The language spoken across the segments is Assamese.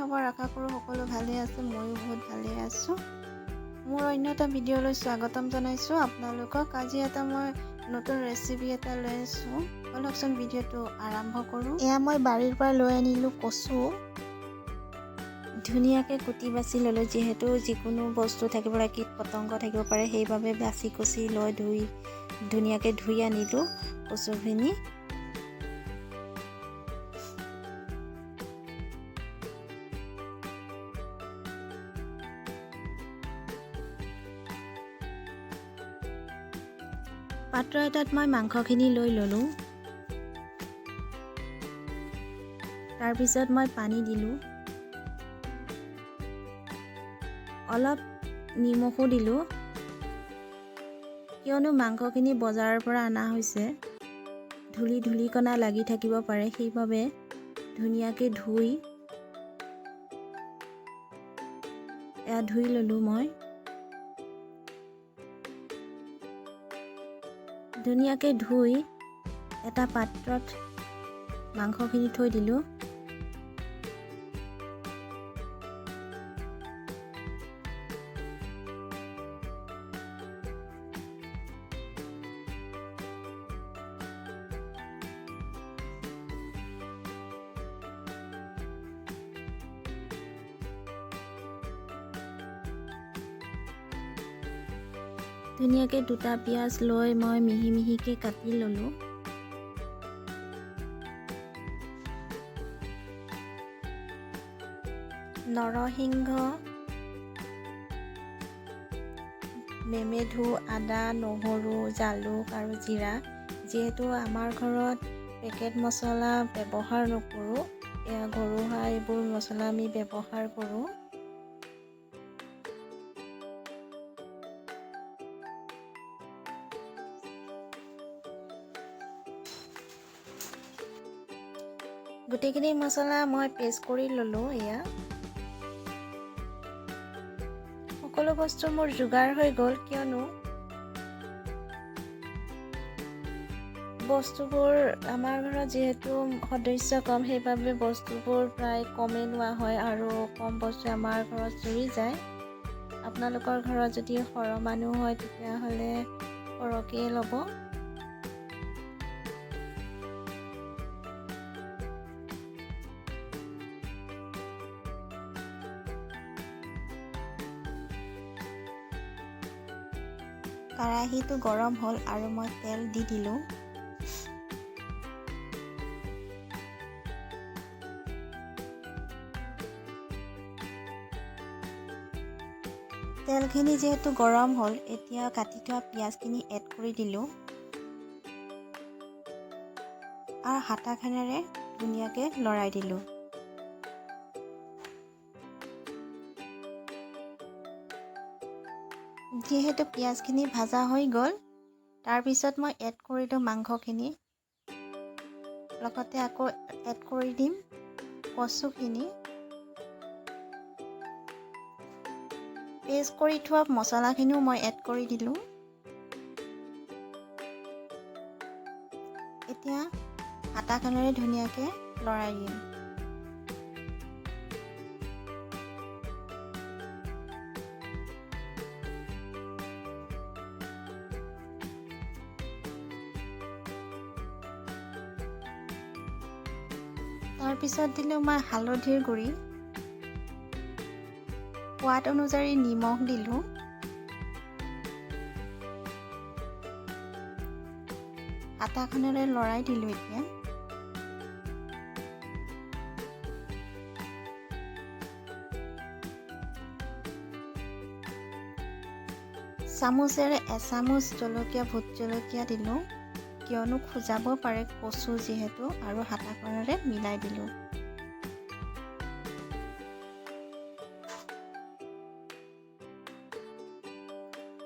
খবৰ? আশা কৰোঁ সকলো ভালে আছে। ময়ো বহুত ভালে আছোঁ। মোৰ অন্য এটা ভিডিঅ'লৈ স্বাগতম জনাইছোঁ আপোনালোকক। আজি এটা মই নতুন ৰেচিপি এটা লৈ আছোঁ। ব'লকচোন, ভিডিঅ'টো আৰম্ভ কৰোঁ। এয়া মই বাৰীৰ পৰা লৈ আনিলোঁ কচু। ধুনীয়াকৈ কুটি বাছি ল'লোঁ। যিহেতু যিকোনো বস্তু থাকিব পাৰে, কীট পতংগ থাকিব পাৰে, সেইবাবে বাছি কুচি লৈ ধুই ধুনীয়াকৈ ধুই আনিলোঁ কচুখিনি। পাত্ৰ এটাত মই মাংসখিনি লৈ ল'লোঁ। তাৰপিছত মই পানী দিলোঁ, অলপ নিমখো দিলোঁ, কিয়নো মাংসখিনি বজাৰৰ পৰা অনা হৈছে, ধূলি ধূলিকণা লাগি থাকিব পাৰে। সেইবাবে ধুনীয়াকৈ ধুই এয়া ধুই ল'লোঁ মই। ধুনীয়াকৈ ধুই এটা পাত্ৰত মাংসখিনি থৈ দিলোঁ। ধুনীয়াকৈ দুটা পিঁয়াজ লৈ মই মিহি মিহিকৈ কাটি ল'লোঁ। নৰসিংহ, মেমেধু, আদা, নহৰু, জালুক আৰু জিৰা। যিহেতু আমাৰ ঘৰত পেকেট মছলা ব্যৱহাৰ নকৰোঁ, এয়া ঘৰুৱা এইবোৰ মছলা আমি ব্যৱহাৰ কৰোঁ। গোটেইখিনি মছলা মই পেষ্ট কৰি ল'লোঁ। এয়া সকলো বস্তু মোৰ যোগাৰ হৈ গ'ল, কিয়নো বস্তুবোৰ আমাৰ ঘৰত যিহেতু সদস্য কম, সেইবাবে বস্তুবোৰ প্ৰায় কমেই লোৱা হয় আৰু কম বস্তু আমাৰ ঘৰত জুৰি যায়। আপোনালোকৰ ঘৰত যদি সৰহ মানুহ হয়, তেতিয়াহ'লে সৰহকৈয়ে ল'ব। কেৰাহীটো গৰম হ'ল আৰু মই তেল দি দিলোঁ। তেলখিনি যিহেতু গৰম হ'ল, এতিয়া কাটি থোৱা পিঁয়াজখিনি এড কৰি দিলোঁ আৰু হাতাখনেৰে ধুনীয়াকৈ লৰাই দিলোঁ। যিহেতু পিঁয়াজখিনি ভাজা হৈ গ'ল, তাৰপিছত মই এড কৰিলোঁ মাংসখিনি। লগতে আকৌ এড কৰি দিম কচুখিনি। পেষ্ট কৰি থোৱা মছলাখিনিও মই এড কৰি দিলোঁ। এতিয়া হাতাখনেৰে ধুনীয়াকৈ লৰাই দিম। তাৰপিছত দিলোঁ মই হালধিৰ গুড়ি, সোৱাদ অনুযায়ী নিমখ দিলোঁ। হাতাখনেৰে লৰাই দিলোঁ। এতিয়া চামুচেৰে এচামুচ জলকীয়া, ভোট জলকীয়া দিলোঁ, কিয়নো খজুৱাব পাৰে কচু যিহেতু, আৰু হাতাখনেৰে মিলাই দিলোঁ।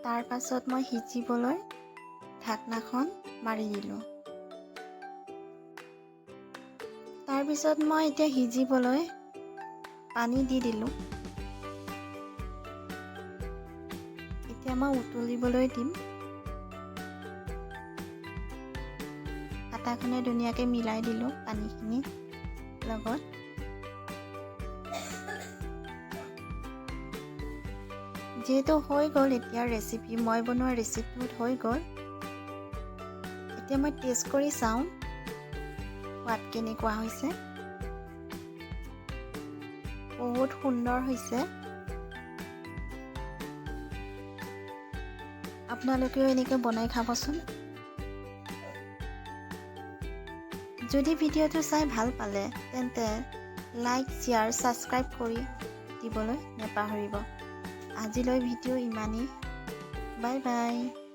তাৰ পাছত মই সিজিবলৈ ঢাকনাখন মাৰি দিলোঁ। তাৰপিছত মই এতিয়া সিজিবলৈ পানী দি দিলোঁ। এতিয়া মই উতলিবলৈ দিম। হাতাখনে ধুনীয়াকৈ মিলাই দিলোঁ পানীখিনি লগত। যিহেতু হৈ গ'ল এতিয়া ৰেচিপি, মই বনোৱা ৰেচিপিটো হৈ গ'ল। এতিয়া মই টেষ্ট কৰি চাওঁ সোৱাদ কেনেকুৱা হৈছে। বহুত সুন্দৰ হৈছে। আপোনালোকেও এনেকৈ বনাই খাবচোন। যদি ভিডিঅ'টো চাই ভাল পালে, তেন্তে লাইক, শ্বেয়াৰ, ছাবস্ক্ৰাইব কৰি দিবলৈ নাপাহৰিব। আজিলৈ ভিডিঅ' ইমানেই। Bye bye.